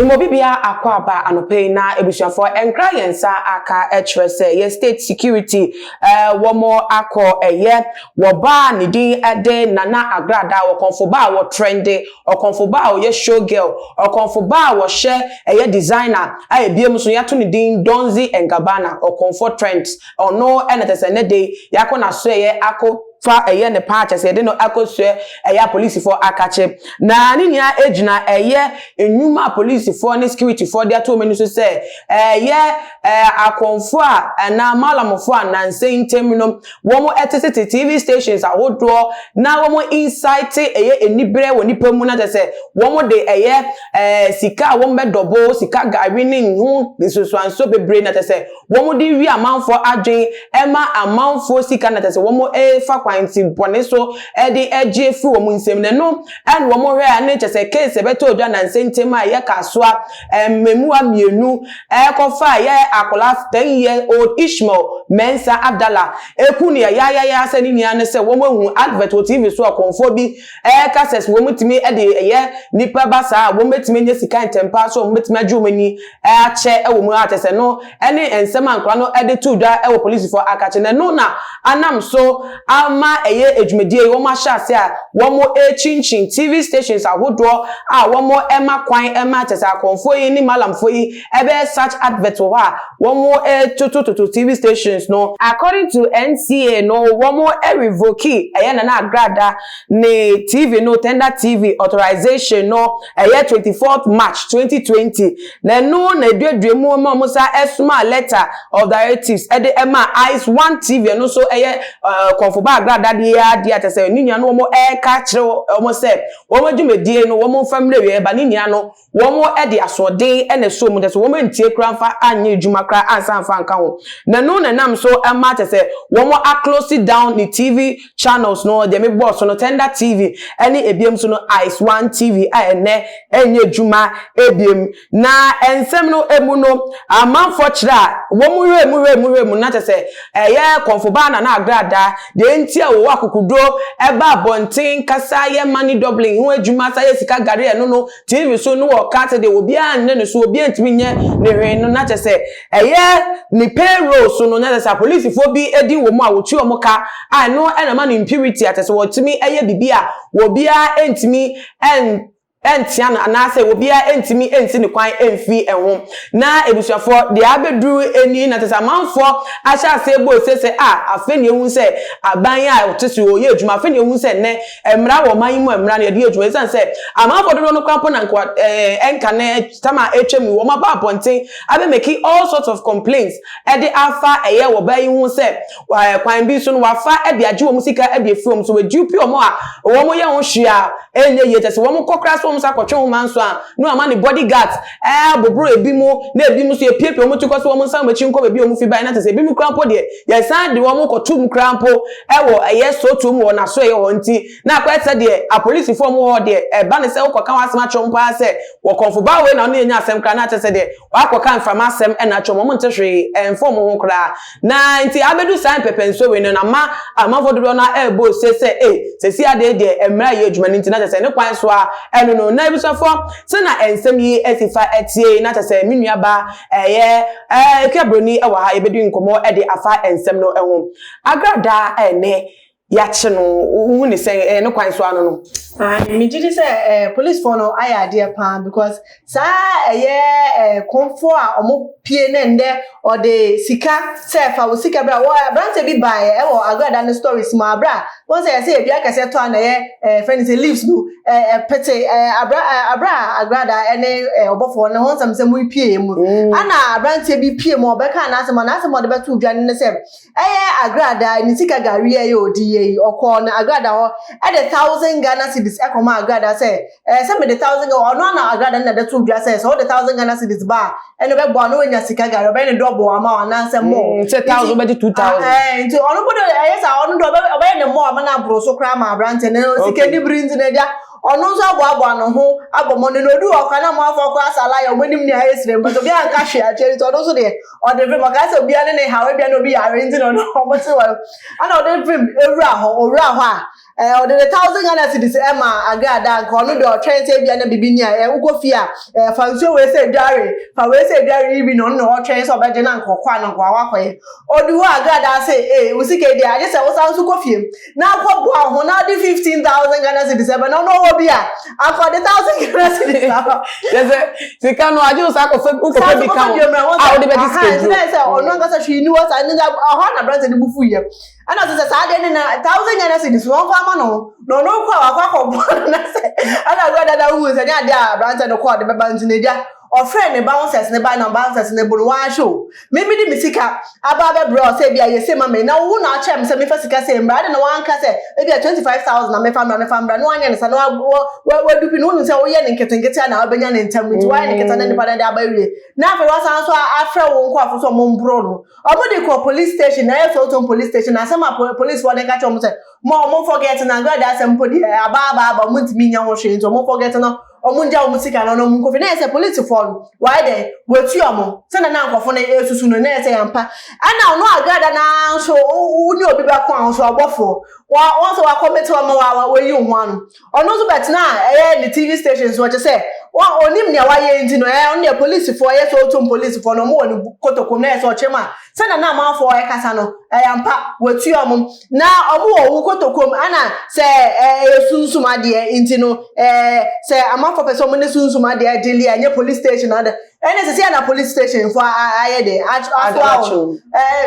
Mmɔbibia akɔ aba anɔpa yi. Na abusuafoɔ, nkra yɛn nsa aka kyerɛ sɛ yɛ state security wɔn akɔ ɛyɛ wɔbaa ne din de Nana Agrada, ɔkɔnfoba a wɔtrend, ɔkɔnfoba a ɔyɛ show girl, ɔkɔnfoba a wɔhyɛ ɛyɛ designer a ebiem nso yɛato ne din Donzi Ngabana, ɔkɔnfo trends. Ɔno ɛna tɛ sɛ ne de yɛakɔ n'aso ɛyɛ akɔ fa ɛyɛ ne paa kyɛ sɛ yɛde no akɔsua ɛyɛ apolisifoɔ akakye. Na ne nyinaa gyina ɛyɛ nnwuma apolisifoɔ ne securityfoɔ de ato wɔn ani so sɛ ɛyɛ akɔnfoɔ a anaa malamfoɔ a nansa ntɛm no wɔn ɛtetete TV stations ahodoɔ na wɔn incite ɛyɛ aniberɛ wɔ nipa mu, na kyɛ sɛ wɔn de ɛyɛ sika a wɔn bɛdɔbo sika gari ne ho nsusuanso bebree, na kyɛ sɛ wɔn de wi amanfoɔ adwen, ɛma amanfoɔ sika, na kyɛ sɛ wɔn ɛfa kwan ti bɔne so ɛde ɛgye efiri wɔn nsam. Na ɛno ɛna wɔn hwɛ a ne kyɛ sɛ case ɛbɛtɔ odwa nansa ntɛm a ɛyɛ Kasoa mmɛmua mmienu ɛkɔfa ɛyɛ akwadaa 10-year-old Ishmael Mensa Abdallah eku ne yayayaya sɛ ne nua ne sɛ wɔn ehu advert wɔ TV so, ɔkɔnfoɔ bi ɛɛka sɛ wɔn tumi ɛde ɛyɛ nipa ba saa a wɔn bɛtumi anya sika ntɛmpa so, wɔn bɛtumi agye wɔn ani akyɛ ɛwɔ mu. A kyɛ sɛ no ɛne nsɛm a nkwadaa no ɛde to dwa ɛwɔ polisifoɔ akakye, na ɛno na anam so ama ɛyɛ edwumadie yi wɔn ahyɛ ase a wɔn ekyinkyin TV stations ahodoɔ a wɔn ɛma kwan ɛma kyɛ sɛ akɔnfoɔ yi ne malamfoɔ yi ɛbɛyɛ such advert wɔ hɔ a wɔn ɛtotototo TV stations no. According to NCA no, wɔn ɛrevoke ɛyɛ Nana Agrada ne TV no, Tender TV authorization no, ɛyɛ 24th March 2020. Na ɛno na eduadua mu ma wɔn sa ɛsoma letter of directives ɛde ɛma Ice One TV. Ɛno nso ɛyɛ kɔnfoba Agrada deɛ adeɛ a kyɛ sɛ ne nua no wɔn ɛreka kyerɛ wɔn sɛ wɔn adwumadie no wɔn mfa mmerɛ wie ba. Ne nua no wɔn ɛde asoɔden ɛna ɛso mu kyɛ sɛ wɔn ntie kora mfa anyɛ adwuma kora ansa mfa nka ho. Na no na nam so ɛma kyɛ sɛ wɔn aclose down ne TV channels no deɛ mebɔɔ so no, Tender TV ɛne ebiem so no Ice One TV a ɛnɛ ɛnyɛ adwuma ebiem. Na nsɛm no emu no, amanfoɔ kyerɛ a wɔn hwɛ mu hwɛ mu hwɛ mu na kyɛ sɛ ɛyɛ kɔnfoba Nana Agrada deɛ nti a wɔwɔ akokoduro ɛba abɔnten kasa yɛ money doubling ho adwuma sa yɛ sika gari ɛno no TV so no wɔ ka deɛ obiara nyɛ ne so, obiara ntumi nyɛ ne hwee no. Na kyɛ sɛ ɛyɛ ne payroll so no, na kyɛ sɛ apolisifoɔ bi edi wɔ mu a wɔtua wɔn ka a, ɛno ɛna ma no impunity a kyɛ sɛ wɔtumi ɛyɛ bibi a obiara ntumi ɛntea no anaasɛ obiara ntumi nsi ne kwan mfi ɛho. Na ebusuafoɔ, deɛ abɛduru ani na kyerɛ sɛ amanfoɔ ahyɛ ase bɔ ose sɛ a afei na ehu sɛ aban a ɔte so ɔyɛ adwuma. Afei na ehu sɛ nnɛ mmara wɔ ɔman yi mu, mmara no yɛde yɛ adwuma, esan sɛ amanfoɔ dodoɔ no kora mpo na nkoa ɛnka ne tam a atwa mu wɔn aba abɔnten abɛmake all sorts of complaints ɛde afa ɛyɛ wɔ baa yi ho sɛ kwan bi so no wafa ɛde agye wɔn sika ɛde efiri wɔn so, wɔadu pi wɔn a wɔn yɛ ho hwee a ɛnyɛ yie. Kyɛ sɛ wɔn kɔ kora so wɔn nsa akɔtwe wɔn nso a no ama ne bodyguards boboro ebi mu, na ebi mu nso epiepie wɔn ti kɔ so wɔn nsa wɔn akyi nkɔ baabi a wɔn fi ban. Na kyɛ sɛ ebi mu kora mpo deɛ, yɛsan de wɔn kɔto mu kora mpo ɛwɔ ɛyɛ soto mu wɔ n'aso ɛyɛ hɔ. Nti na akɔyɛ sɛ deɛ apolisifoɔ mu hɔ deɛ, ɛba ne sɛ wokɔka wɔn asɛm akyerɛ wɔn paa sɛ wɔkɔnfo baa wei na ɔno yɛ nya asɛm koraa, na akyerɛ sɛ deɛ wakɔka mframa asɛm ɛna akyerɛ wɔn, wɔn nte hwee, ɛnfɔ wɔn ho koraa. Na nti abɛdu saa mpɛpɛnsuo wei no na ma amanfoɔ dodoɔ no ɛrebɔ ose sɛ ee sɛsi adeɛ deɛ mmerɛ yɛ adwuma no. Nti na kyerɛ sɛ ne kwan so a ɛno no. Na ebusuafoɔ, sɛ na nsɛm yi esi fa ɛtie, na kyerɛ sɛ me nua ba ɛyɛ Ekua Broni ɛwɔ ha, yɛbɛdi nkɔmɔ ɛde afa nsɛm no ɛho. Agradaa ɛnɛ yɛakye no, wohu ne sɛn? Ɛyɛ ne kwan so ano no? Megye di sɛ policefoɔ no ayɛ adeɛ paa, because saa ɛyɛ kɔnfoɔ a ɔmo pie ne ndɛ ɔde sika sɛ fa wo sika bra wɔ. Aberanteɛ bi baeɛ ɛwɔ Agrada ne stories mu abra wɔn sɛ yɛsɛ edua kɛseɛ tɔ a na ɛyɛ fɛn ne sɛ leaves no ɛpete abra abra Agrada ɛne ɔbɔfoɔ ne ho nsɛm sɛ mo pie mu. Ana aberanteɛ bi pie mu ɔbɛka n'asɛm a n'asɛm a ɔde bɛto dwa ne sɛ ɛyɛ Agrada ne sika gari ɛyɛ odi yɛ yi, ɔkɔɔ no Agrada hɔ ɛde 1,000 Ghana cedis ɛkɔma Agrada sɛ sɛ mede 1,000, ɔno ana Agrada no na ɛde to dwa sɛ ɔde 1,000 Ghana cedis ba a, ɛno bɛboa no wanya sika gari, ɔbɛyɛ ne double ama wo anaasɛ more. Sɛ 1,000 bɛgye 2,000. Nti ɔno po de ɛyɛ sɛ ɔno de ɔbɛyɛ ne more ama no aboro so koraa ma aberanteɛ no sika ni biri. Nti na agya ɔno nso aboaboa ne ho abɔ mmɔden na odu hɔ kora na amanfoɔ kora asala yɛ ɔmo anim ne ayɛ sere mbɛsɛ obiara nka hwee akyerɛ. Nti ɔno nso deɛ ɔde vim ɔka sɛ obiara ne ne haw ebia na obi yare, nti na ɔno ɔmo te hɔ ana ɔde vim ewura hɔ, owura hɔ a Ɔde ne 1,000 Ghana cedis ɛma Agrada. Nka ɔno deɛ, ɔtwɛn sɛ ebia na bibi ni a wokɔ fie a, fa nsuo wei sɛ dware, fa wei sɛ dware yi bi na ɔno na ɔtwɛn sɛ ɔbɛgye na nka ɔkɔ a na nka wakɔ akɔyɛ. Ɔde hɔ, Agrada sɛ wo sika yi deɛ, agye sɛ wosan so kɔ fie na akɔ boa ho na ɔde 15,000 Ghana cedis ɛbɛ na ɔno ɔwɔ bi a akɔ ɔde 1,000 Ghana cedis aba. Yɛ sɛ sika no agye wo sa akɔfɛ wokɔfɛ bi ka ho a wode bɛgye sika duro. Sɛ ɔno ankasa hwee ni wɔ saa ne ɔhɔ na aberante no bu fu yɛ, ɛna ɔsɛ sɛ saa adeɛ ne na 1,000 Ghana cedis wɔn fa ama no na ɔno kɔ a wakɔ akɔbɔ no, na sɛ ɛna agorɔ dada hu sɛ nyɛ adeɛ a aberante no kɔ ɔde bɛba. Nti n'agya ɔfrɛ ne bouncers ne ba na bouncers ne bo no wɔahwɛ o, mímí de mi sika aba abɛbrɛ ɔsɛ ebi a yɛsɛ ma mi na wo na akyerɛ mi sɛ mefa sika sɛ mbra ade na wanka sɛ ebi a 25,000 na mefa mbra, mefa mbra na wanyɛ ne sa na wa wa wadupi no. Wonim sɛ woyɛ ne nketenkete a na wabɛnya ne ntam, nti wayɛ ne nkete na nipa no de aba awie na afei wasan so afrɛ wo nkɔafo sɛ ɔmo mboro no. Ɔmo de kɔ police station na ɛyɛ Sowutuom Police Station, na asɛm a police foɔ de ka kyerɛ ɔmo sɛ mo ɔmo forget na Agrada asɛm mpo deɛ, aba aba aba, ɔmo ntumi nya ho hwee, nti ɔmo forget no, ɔmo ngya ɔmo sika no na ɔmo nkɔfi. Na yɛ sɛ polisifoɔ no wɔayɛ dɛ wɔatu ɔmo sɛnɛ na nkɔfo no esusu no, na yɛ sɛ yɛmpa. Ɛna ɔno Agrada naa nso wo ne obi bɛko a nso ɔbɔfoɔ wɔn nso wakɔmete wɔn wa wɔyi ho ano. Ɔno nso bɛtena a ɛyɛ ne TV station so, ɔkyɛ sɛ wɔn onim nea wayɛ, nti no ɛyɛ ɔno deɛ, polisifoɔ ɛyɛ Sowutuom polisifoɔ no, ɔmo wɔ ne kotokom. Na yɛ sɛ ɔkyerɛ mu a, sɛnɛ na amanfoɔ ɛkasa no, ɛyɛ ampa wɔatu ɔmo na ɔmo wɔ wo kotokom. Ɛna sɛ ɛyɛ sunsum adeɛ nti no, sɛ amanfoɔ pɛ sɛ ɔmo ne sunsum adeɛ deal a, ɛnyɛ police station ade. Ɛne sɛ sɛ na police station fo ayɛ de asoa wɔn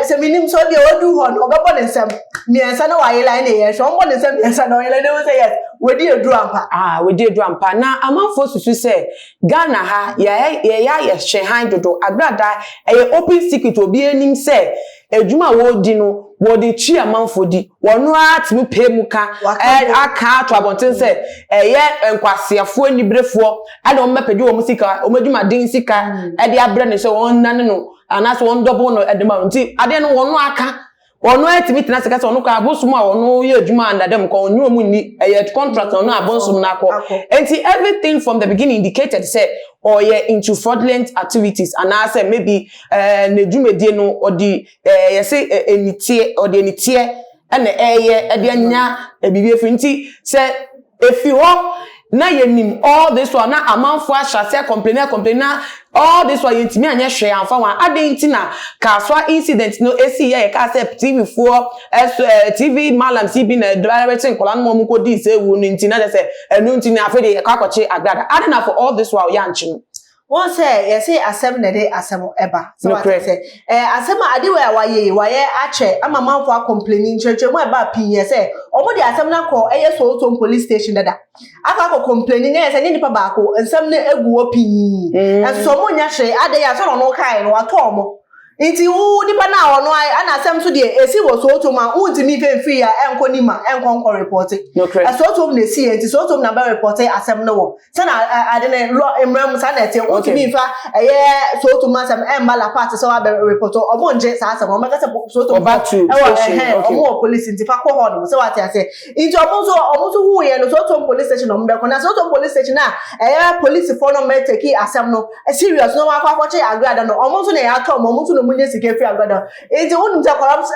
sɛ minim sɛ ɔdeɛ ɔdu hɔ no, ɔbɛbɔ ne nsɛm mmiɛnsa na wayɛ la. Ɛna yɛ hwɛ, ɔmbɔ ne nsɛm mmiɛnsa na ɔyɛ la, ne ho sɛ yes, wɔdi eduru ampa. Ah, wɔdi eduru ampa. Na amanfoɔ susu sɛ Ghana ha yɛyɛ yɛyɛ ayɛ hwɛ han dodo. Agrada, ɛyɛ open secret, obi anim sɛ adwuma a wɔredi no, wɔde twi amanfoɔ di. Wɔn ara tumi pee mu ka ɛ aka ato abɔnten sɛ ɛyɛ nkwaseafoɔ, niberefoɔ ɛna wɔn bɛpɛgye wɔn sika, wɔn adwumaden sika ɛde abrɛ ne sɛ wɔn nane no anaasɛ wɔn dɔbɔ no ɛde ma no. Nti adeɛ no, wɔn aka, wɔn atumi tena sika sɛ ɔno kɔ abosom a ɔno yɛ adwuma andadam kɔ, ɔnye wɔn nni, ɛyɛ contract na ɔno abonsom no akɔ. Nti everything from the beginning indicated sɛ ɔyɛ into fraudulent activities anaasɛ maybe n'edwumadie no, ɔde yɛsɛ eniteɛ, ɔde eniteɛ ɛna ɛyɛ ɛde anya biribi efiri. Nti sɛ efi hɔ na yɛnim all this one na amanfoɔ ahyɛ ase complain, complain, na all this one yɛntumi anyɛ hwee amfa wɔn adan. Nti na Kasoa incident no esi yɛ, yɛka sɛ TV foɔ ɛso TV malam si bi na direct nkɔla no ma wɔn kɔ di sɛ ewu no. Nti na kyerɛ sɛ ɛnu nti na afei de yɛkɔ akɔkye Agrada ade na for all this while yɛ ankye no. Wɔn sɛ yɛsɛ asɛm na ɛde asɛm ɛba sɛ wate sɛ asɛm a ade wei a wayɛ yi, wayɛ akyɛ ama amanfoɔ acomplain. Nkyerɛkyerɛmu a ɛba pii yɛ sɛ wɔn de asɛm no akɔ ɛyɛ Sowutuom Police Station dada akɔ complain, na yɛ sɛ nye nipa baako, nsɛm no egu hɔ pii. Ɛnso sɛ wɔn nya hwee ade yɛ asɛ ɔno kae no, watɔ wɔn. Nti wo nipa no a ɔno ayɛ ɛna asɛm so deɛ esi wɔ Sowutuom a, wontumi mfɛ mfiri a ɛnkɔ nim a ɛnkɔ nkɔ report. Sowutuom na esi yɛ, nti Sowutuom na bɛ report asɛm no wɔ sɛna ade ne lɔ mmerɛ mu saa na ɛte. Wontumi nfa ɛyɛ Sowutuom asɛm ɛmba Lapaz sɛ wabɛ report, ɔmo ngye saa asɛm. Ɔmo bɛka sɛ Sowutuom ɛwɔ ɛhɛn, ɔmo wɔ police, nti fa kɔ hɔ nom sɛ wate ase. Nti ɔmo nso hu yɛ no, Sowutuom Police Station ɔmo bɛkɔ. Na Sowutuom Police Station a ɛyɛ polisifoɔ no ɔmo take asɛm no serious na ɔmo akɔ akɔkye Agrada no, ɔmo nso na yɛ atɔ ɔmo, ɔmo nso na ɔmo nye sika firi Agrada. Nti wonim sɛ corrupt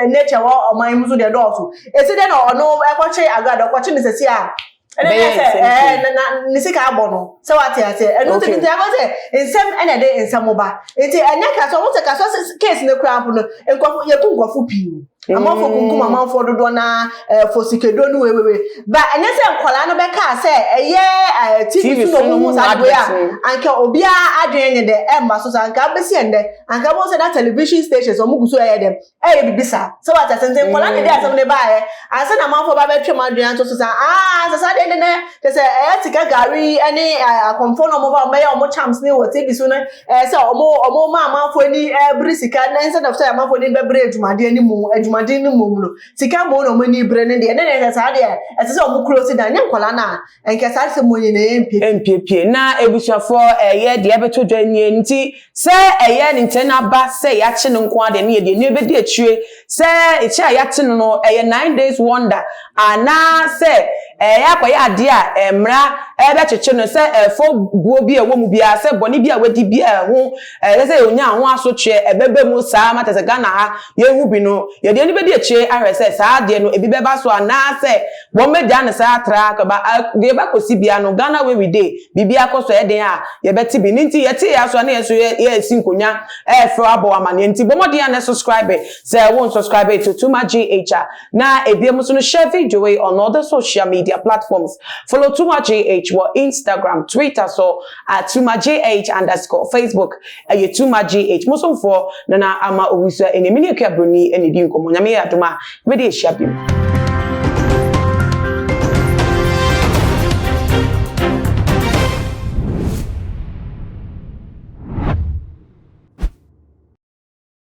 nature wɔ ɔman mu so deɛ dɔɔso. Esi dɛ na ɔno ɛkɔkye Agrada, ɔkɔkye ne sɛsi a ɛnɛ Bɛyɛ sɛ nsɛm ɛɛ pii. Na ne sika abɔ no sɛ wate ase. Ɛno nti nti akɔ sɛ nsɛm ɛna ɛde nsɛm ba. Nti ɛnyɛ kasa ɔmo sɛ kasa case ne kura mpo no, nkɔfo yɛku nkɔfo pii, amanfo kunkum amanfoɔ dodoɔ na fo sikedo no wewewe ba. Ɛnyɛ sɛ nkɔlaa no bɛka sɛ ɛyɛ TV TV so na so ɔmo no hu saa de wei a advert no. Anka obiara adwene nye dɛ ɛmma so saa. Anka abɛsi ɛndɛ, anka bɔ sɛ na television stations ɔmo gu so ɛyɛ dɛm ɛyɛ bibi saa sɛ wate ase. Nti nkɔlaa ne de asɛm ne baayɛ ansa na amanfoɔ ba bɛtwe mu adwene ato so saa. Aa, sɛ saa deɛ ne nɛ kyɛ sɛ ɛyɛ sika gari ɛne akɔmfoɔ na ɔmo ba ɔmo bɛyɛ ɔmo charms ne wɔ TV so no, sɛ ɔmo ma amanfoɔ ani ɛbere sika na instead of sɛ amanfoɔ ani bɛbere adwumadeɛ ne mu, adwumaden ne mu no, sika mo na ɔmo ani bere ne deɛ ne ne sɛ saa deɛ ɛsɛ sɛ ɔmo close down. Nyɛ nkɔlaa na nkɛ saa sɛ mo nyinaa mpie. Mpiepie na ebusuafoɔ, ɛyɛ deɛ ɛbɛtɔ dwa nie. Nti sɛ ɛyɛ ne ntɛn aba sɛ yɛakye no nko adeɛ ne yɛdeɛ ne ɛbɛdi akyire sɛ ekyi a yɛakye no, ɛyɛ 9 days wonder anaasɛ ɛyɛ akɔyɛ adeɛ a mmara. Ɛbɛkyekye no sɛ ɛfɔ buo bi a ɛwɔ mu biara, sɛ bɔne bi a wadi bi a ɛho ɛsɛ sɛ ɔnya ho asotweɛ, ɛbɛba mu saa ma kyerɛ sɛ Ghana ha yɛhu bi no, yɛde ani bɛdi akyire ahwɛ sɛ saa adeɛ no ebi bɛba so anaasɛ wɔn bɛgyaa no saa tra kaba. Deɛ ɛbɛkɔsi biara no, Ghana wey we dey, biribiara kɔ so ɛyɛ den a yɛbɛte bi ne nti yɛte yɛ aso a, na yɛn nso yɛsi nkonnwa ɛɛfrɛ abɔ amaneɛ. Nti bɔ mmɔden a na subscribe sɛ wo subscribe to Tuma GH a, na ebiem nso no, share video yi on all the social media platforms. Follow Tuma GH wɔ Instagram, Twitter so at TumaGH_, Facebook ɛyɛ Tuma GH. Mosomfoɔ Nana Ama Owusu a ɛne mene Akua Broni ɛne di nkɔmmɔ. Nyame yɛ adom a, yɛbɛde ahyia bio.